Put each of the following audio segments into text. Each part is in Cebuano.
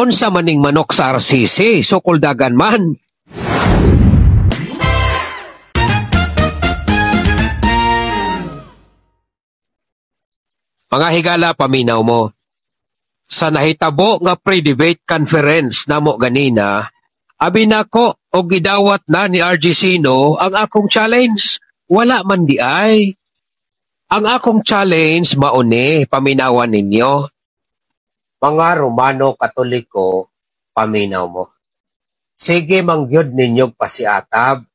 Unsa maning manok sa RCC, sukuldagan man. Mga higala, paminaw mo. Sa nahitabo nga pre-debate conference namo ganina, abi nako og gidawat na ni RG Sino ang akong challenge. Wala man di ay. Ang akong challenge mauni, paminawan ninyo. Mga Romano Katoliko, paminaw mo. Sige mangyod ninyog pasiatab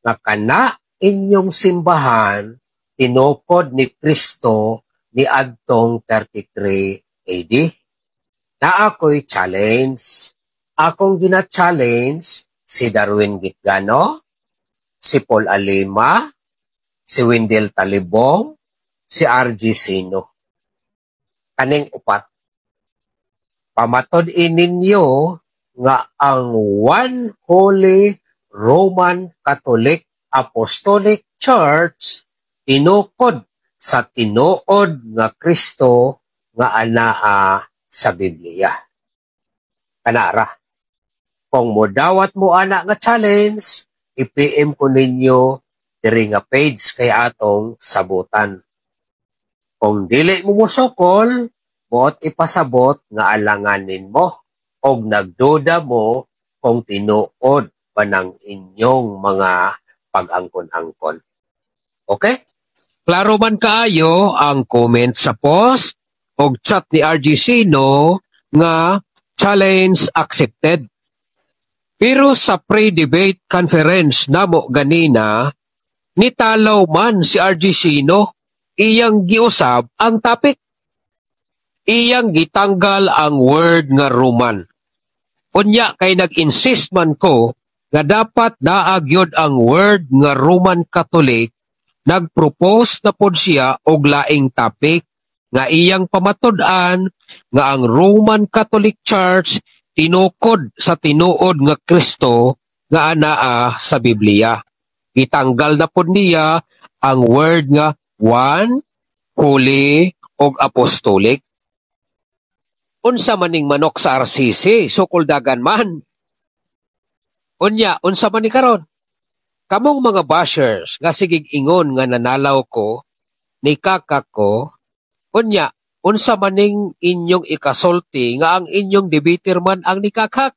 nga kana inyong simbahan tinukod ni Kristo ni adtong 33 AD. Na ako'y challenge. Akong gina-challenge si Darwin Gitgano, si Paul Alima, si Wendell Talibong, si RG Sino. Kaning upat. Pamatod ninyo nga ang One Holy Roman Catholic Apostolic Church tinukod sa tinuod nga Kristo nga anaa sa Biblia. Kanara. Kung modawat mo ana nga challenge, i-PM ko ninyo diri nga page kay atong sabutan. Kung dili mo mosukol, buot ipasabot nga alanganin mo og nagduda mo kung tinuod pa ng inyong mga pag-angkon-angkon. Okay? Klaro man kaayo ang comment sa post og chat ni RG Sino nga challenge accepted. Pero sa pre-debate conference namo ganina, nitalaw man si RG Sino, iyang giusab ang topic. Iyang gitanggal ang word nga Roman. Unya kay nag-insist man ko nga dapat naagyod ang word nga Roman Catholic, nagpropose na pod siya og laing topic nga iyang pamatud-an nga ang Roman Catholic Church tinukod sa tinuod nga Kristo nga anaa sa Biblia. Gitanggal na pod niya ang word nga one, holy, og apostolic. Unsa maning manok sa RCC, sukuldagan man. Unya, unsa man ni karon? Kamong mga bashers nga sigig ingon nga nanalaw ko, ni kakak ko, unya, unsa maning inyong ikasulti nga ang inyong debater man ang nikakak?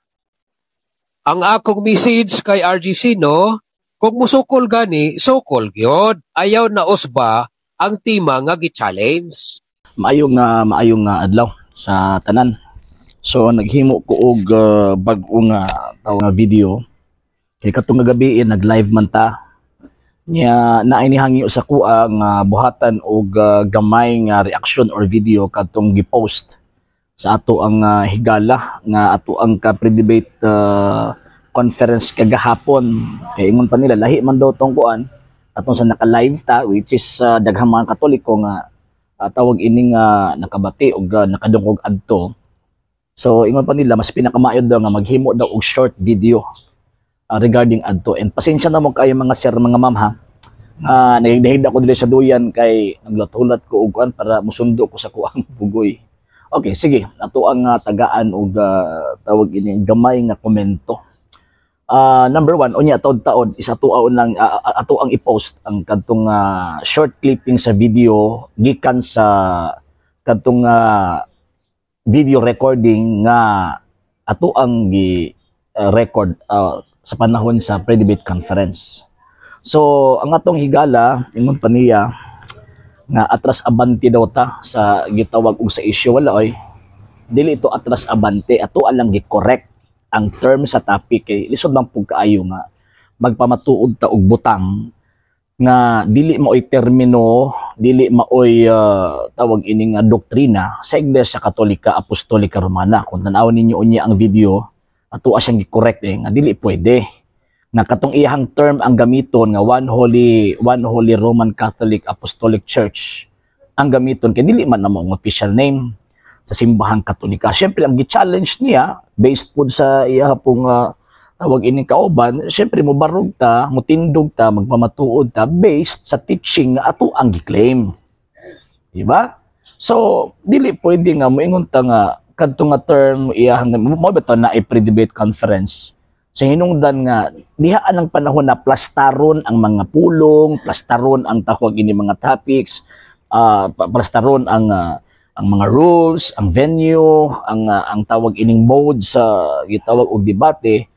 Ang akong message kay RG Sino, kung musukol gani, sukol gyud. Ayaw na usba ang tema nga gi-challenge. Maayong nga adlaw sa tanan. So naghimo ko og bag-o nga tawag nga video kay katong gabi nag-live man ta. Nya naay nihangyo sa kuha nga buhatan og gamay nga reaction or video kadtong gi-post sa ato ang higala nga ato ang ka pre-debate conference kagahapon. Kay ingon pa nila lahi man daw tong kuan atong sa naka-live ta, which is daghang mga Katoliko nga tawag ining nakabati og nakadungog adto. So ingon pa nila mas pinakamaayo daw nga maghimo daw og short video regarding adto. And pasensya na mo kayo mga sir, mga ma'am ha. Nagdahig ako dili sa duyan kay naglat-hulat ko og kuan para musundo ko sa kuang bugoy. Okay, sige, ato ang tagaan og tawag ini gamay nga komento. Number one, unya taod-taod is ato lang ato ang i-post ang kadtong short clipping sa video gikan sa kadtong video recording nga ato ang gi record sa panahon sa pre-debate conference. So ang atong higala ingon pa niya nga atras abante daw ta sa gitawag og sa issue. Wala oy, dili ito atras abante, ato lang gi-correct ang term sa topic kay lisod man pug kaayo nga magpamatuod ta og butang nga dili maoy termino, dili maoy tawag ini nga doktrina sa Iglesia Katolika Apostolika Romana. Kung tan-awon ninyo unya ang video, ato siyang gi-correct nga dili pwede nga katong iyahang term ang gamiton nga one holy Roman Catholic Apostolic Church ang gamiton kay dili man namo ang official name sa simbahang Katolika. Syempre ang gi-challenge niya based pud sa iya pong tawag ining kauban, syempre mobarog ta, mutindog ta, magpamatuod ta based sa teaching nga ato ang gi-claim. Di ba? So, dili pwede nga moingon ta nga Kadto nga term iyahang mo ba to na pre-debate conference sa hinungdan nga diha ang panahon na plastaron ang mga pulong, plastaron ang tawag ini mga topics, plastaron ang mga rules, ang venue, ang tawag ining mode sa gitawag og debate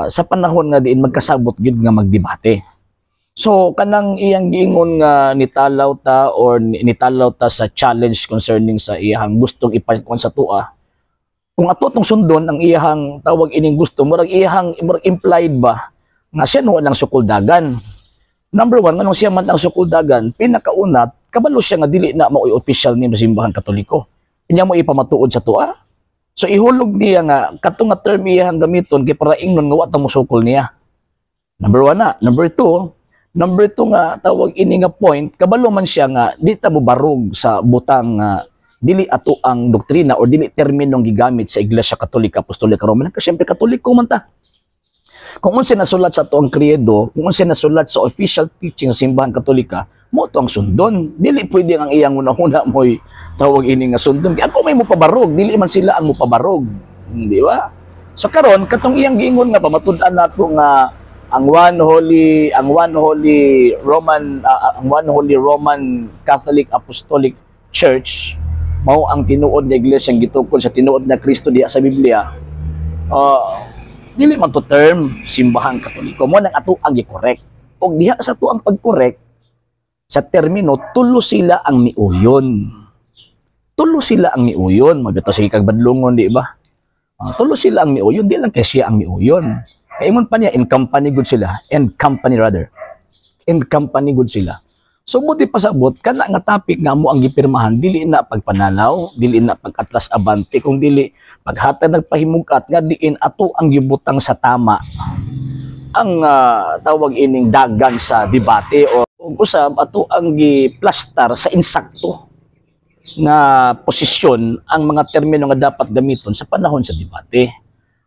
sa panahon nga diin magkasabot gid nga magdebate. So kanang iyang giingon nga nitalaw ta or nitalaw ta sa challenge concerning sa iyang gustong ipakuan sa tua. Kung ato tong sundon ang iyang tawag ining gusto, murag iyang murag implied ba nga siya no ang sukuldagan. Number one, nganong siya man ang sukuldagan? Pinakauna, kabalo siya nga dili na mao'y official name sa Simbahan Katoliko. Inya mo ipamatuod sa tua. So ihulog niya nga kato nga term iyang gamiton kay para ingnon nga wa ta mosukol niya. Number one na. Number two nga tawag ini nga point, kabalo man siya nga di ta mo barog sa butang nga dili ato ang doktrina o dili terminong gigamit sa Iglesia Katolika Apostolika Romana kasi siyempre Katoliko man ta. Kung unsa nasulat sa ato ang credo, kung unsa nasulat sa official teaching sa Simbahan Katolika, mo to ang sundon. Dili pwede ang iyang una-una mo'y tawag ini nga sundon. Kay ako may mopabarog, dili man sila ang mopabarog. Di ba? So karon katong iyang giingon nga pamatud-an nato nga ang One Holy Roman Catholic Apostolic Church mao ang tinuod nga iglesia ang gitukod sa tinuod na Kristo diha sa Biblia. Dili man to term Simbahan Katoliko mo nang ato ang gi-correct. Og diha sa ato ang pag-correct sa termino, tulo sila ang miuyon. Tulo sila ang miuyon. Mabito sige kag badlongon, di ba? Tulo sila ang miuyon, di lang kay siya ang miuyon. Kay ingon pa niya, in company good sila, and company rather. In company good sila. So buti pasabot kana nga topic nga mo ang gipirmahan, dili na pagpanalaw, dili na pag-atlas abante, kung dili paghatag nagpahimugat nga diin ato ang gibutang sa tama ang tawag ining dagan sa debate o ug usab ato ang giplastar sa insakto nga posisyon ang mga termino nga dapat gamiton sa panahon sa debate.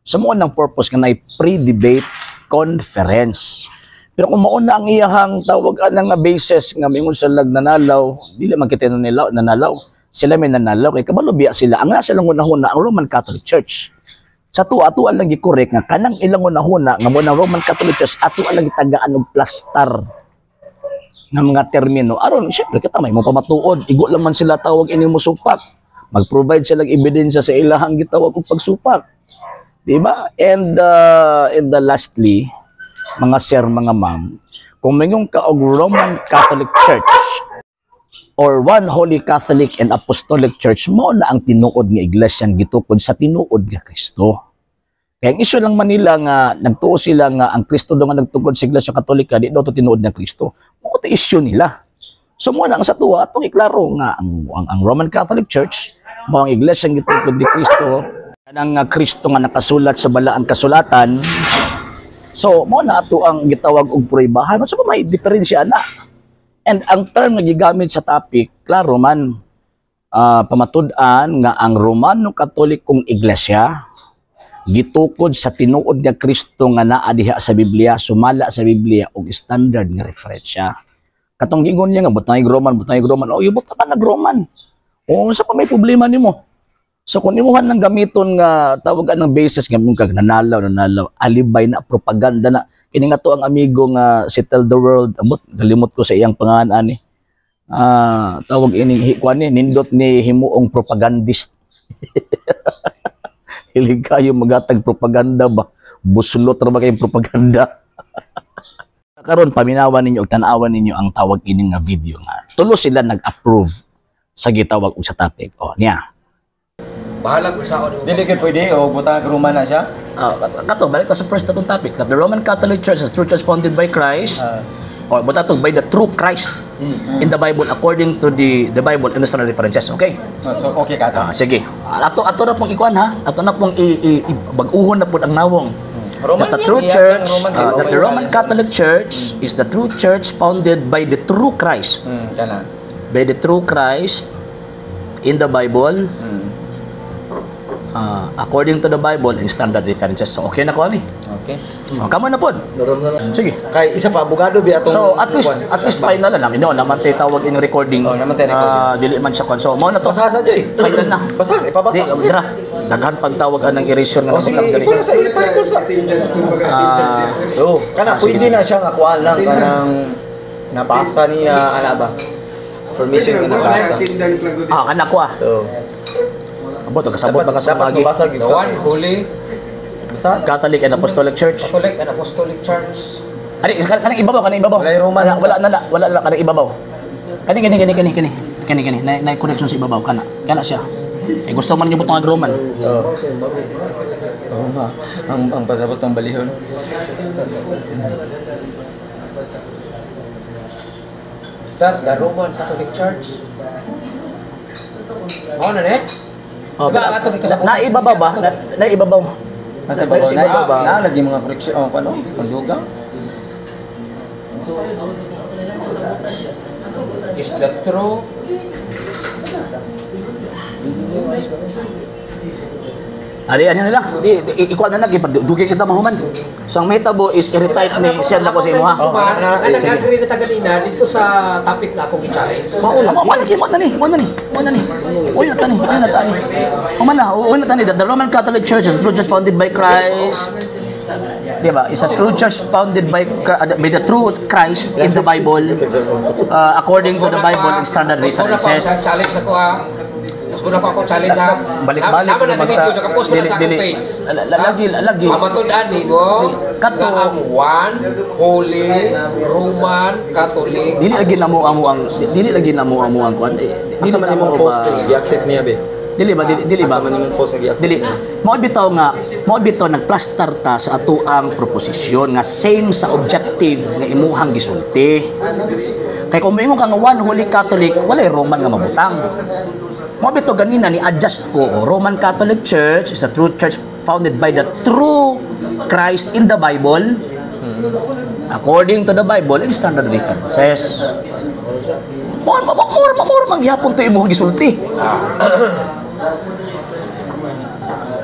So mo nang purpose nga nay pre-debate conference. Pero kung mauna ang iyahang tawag anang nga basis nga mingon sa lag nanalaw, dili man kita nanalaw, nanalaw. Sila may nanalaw kay kabalo biya sila. Ang nasa lang unahuna ang Roman Catholic Church. Sa tuwa, ato lang gi-correct nga kanang ilang unahuna nga mo ng Roman Catholic Church, ato lang gitagaan og plastar nga mga termino aron syempre kita may mo pamatuod. Igo lang man sila tawag ini mo supak, mag-provide sila og ebidensya sa ilahang gitawag og pagsupak, di ba? And the lastly, mga sir, mga ma'am, kung mingon ka og Roman Catholic Church or One Holy Catholic and Apostolic Church, mo na ang tinuod nga iglesia gitukod sa tinuod nga Kristo. Kaya ang issue lang Manila nga nagtuo sila nga ang Kristo daw nga nagtukod sa Iglesia Katolika di daw to tinuod nga Kristo. Mo to issue nila. So mo na ang sa tuwa atong iklaro nga ang Roman Catholic Church mo ang iglesia nga gitukod ni Kristo, kanang nga Kristo nga nakasulat sa Balaang Kasulatan. So mo na ato ang gitawag og pruibahan. So may diferensya na. And ang term nga gigamit sa topic, klaro man, pamatud-an nga ang Romano Katolikong Iglesia gitukod sa tinuod nga Kristo nga naa diha sa Biblia, sumala sa Biblia og standard nga referensya. Katong gingon niya nga butang Roman, butang Roman, oh ibot ka nag Roman. O sa pa may problema nimo? So kung imuhan ng gamiton nga tawag ng basis nga mong kag nanalaw nanalaw, alibay na, propaganda na. Kini nga to ang amigo nga si Tell the World, amot galimot ko sa iyang pangalan ani. Tawag ini kuan ni nindot ni himuong propagandist. Hilig kayo magatag propaganda ba? Buslot ra ba kayong propaganda? Karon paminawan ninyo ug tan-awan ninyo ang tawag ini nga video nga tulo sila nag-approve sa gitawag og sa topic. Oh, niya. Bahala kung saan mo. Dili kay pwede o butang Roman na siya. Kato balik ta sa first natong topic that the Roman Catholic Church is true church founded by Christ or butang to by the true Christ in the Bible according to the Bible and the standard references. Okay? Oh, so okay ka to. Ah, sige. Ato na pong ikuan ha. Ato na pong i bag-uhon na pud ang nawong. Roman That the yan, true iya, church, Roman, that the Roman Roman. Catholic Church is the true church founded by the true Christ. Kana. By the true Christ in the Bible, according to the Bible and standard references. So okay na ko ani. Okay. Okay. Oh, kamo na pod. Sige. Kay isa pa abogado bi atong So at least kuan. At least final na lang. Ino naman tay tawag in recording. Oh, naman tay recording. Ah, dili man siya kon. So mao na to. Basa sa joy. Final na. Basa, ipabasa. Di, draft. Daghan pagtawag anang erasure nga Oh, sige, nabutang diri. ikaw na sa ipa sa. Ah, Oh, kana Ah, sige, pwede sige. na siya nga kuan lang kanang nabasa niya ana ba? Information nga nabasa. Ah, kana ko ah. So, Abot kasabot dapat ba ka sa dapat lagi. mabasa gyud The ka. One Holy Basa. Catholic and Apostolic Church. Catholic and Apostolic Church. Ani kanang ibabaw, kanang ibabaw. Walay Roman. Wala, wala na, wala na kanang ibabaw. Kani kani kani kani kani. Kani kani na, na connection sa ibabaw kana. Kana siya. Eh gusto man niyo butang Roman. Oh. Oo nga. Ang pasabot ng balihon. Is that the Roman Catholic Church? Mao na ne? Oh, Diba, ang atong ikasabot? na ibabaw ba? Na ibabaw. Nasa ibabaw Sa na, ibabaw ba? na lagi mga correction oh, ano, pandugang. Is the true Ali ano nila? Di ikuan na lang dugay kita mahuman. So ang mahitabo is i-retype ni send ako sa imo ha. Oh, Nga sige. nag-agree na ta ganina dito sa topic nga akong i-challenge. Mao mo lagi mo na ni, mo na ni, mo na ni. Uy na tani, uy na tani. Uma na, uy na tani. The Roman Catholic Church is a true church founded by Christ. Di ba? Is a true church founded by the true Christ in the Bible, according to the Bible and standard Mas muna pa ang references. challenge na ko ha. Mas muna pa akong challenge ha. Balik-balik Naman na sa naman video, ta. nakapost mo na Dili, sa akong dili. page. Lagi, lagi. Mamatod-an nimo Kato. nga ang One Holy Roman Catholic. Dili lagi namo amo ang kuan. Eh, dili Asa man namo imong post ba- nga gi-accept niya be? Dili ba dili, dili ba? Asa man imong post nga gi-accept Dili. niya? Mao bitaw nagplastar ta sa atoang proposisyon nga same sa objective nga imuhang gisulti. Kay kung moingon ka nga One Holy Catholic, walay Roman nga mabutang. Mao bitaw ganina ni adjust ko, oh, Roman Catholic Church is a true church founded by the true Christ in the Bible, according to the Bible and standard references. Mo mo mo mo mo man gihapon to imong gisulti.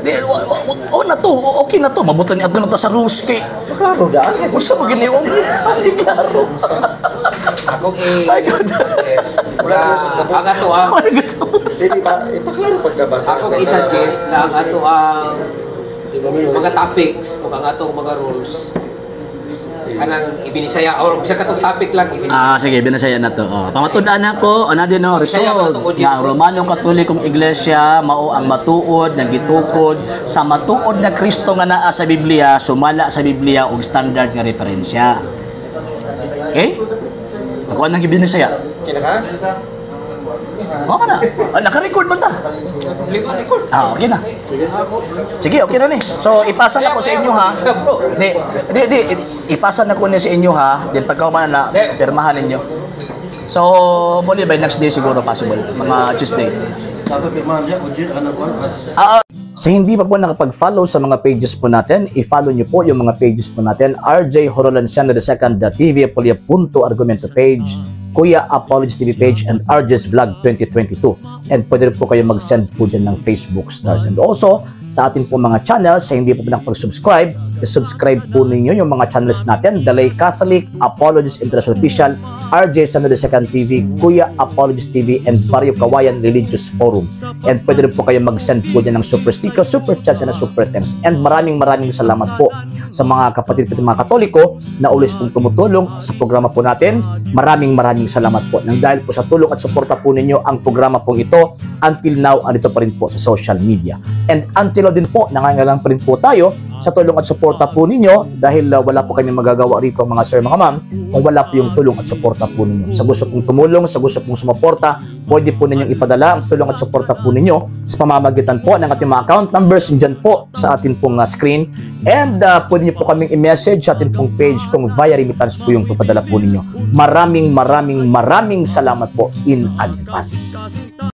Di, wa na to, okay na to. Mabutan ni adto na ta sa rules kay Klaro daan kasi. unsa man gini Hindi klaro. Akong i-suggest Wala na sila sa sabot. ang ato ang Wala gusto. Dili pa ipaklaro pagkabasa. akong i-suggest na ang ato ang mga topics o ang atong mga rules kanang ibinisaya or bisa katong topic lang ibinisaya. Ah, sige, binasaya na to. Oh. Pamatud-an ako, ana din no, Bisaya ba result na itong audience nga ang ko? Romano Katolikong Iglesia mao ang matuod nga gitukod sa matuod na Kristo nga naa sa Biblia, sumala sa Biblia og standard nga referensya. Okay? Ako anang gibinisaya. Kina ka? Mao ka na. Ah, naka-record man ta. Problema record. Ah, okay na. Ako. Sige, okay na ni. So, ipasa na ko sa inyo ha. Di, di, di, ipasa na ko ni sa inyo ha. Then pagka man na, pirmahan ninyo. So, hopefully by next day siguro possible. Mga Tuesday. Ah, ah. Sa hindi pa po nakapag-follow sa mga pages po natin, i-follow nyo po yung mga pages po natin. RJ Horolanciano II, the TV Apolia Punto Argumento page, Kuya Apologies TV page, and RJ's Vlog 2022. And pwede rin po kayo mag-send po dyan ng Facebook stars. And also, sa ating po mga channels, sa hindi po nakapag-subscribe, i-subscribe po ninyo yung mga channels natin, The Lay Catholic, Apologies International Official, RJ Sano II TV, Kuya Apologies TV, and Barrio Kawayan Religious Forum. And pwede rin po kayo mag-send po dyan ng super sticker, super chats, and super thanks. And maraming maraming salamat po sa mga kapatid po mga Katoliko na always pong tumutulong sa programa po natin. Maraming maraming salamat po. Nang dahil po sa tulong at suporta po ninyo ang programa pong ito, until now, andito pa rin po sa social media. And until now din po, nangangailangan pa rin po tayo sa tulong at suporta po ninyo dahil wala po kami magagawa rito, mga sir, mga ma'am, kung wala po yung tulong at suporta po ninyo. Sa gusto pong tumulong, sa gusto pong sumuporta, pwede po ninyong ipadala ang tulong at suporta po ninyo sa pamamagitan po ng ating mga account numbers dyan po sa ating pong screen. And pwede niyo po kaming i-message sa ating pong page kung via remittance po yung papadala po ninyo. Maraming maraming maraming salamat po in advance.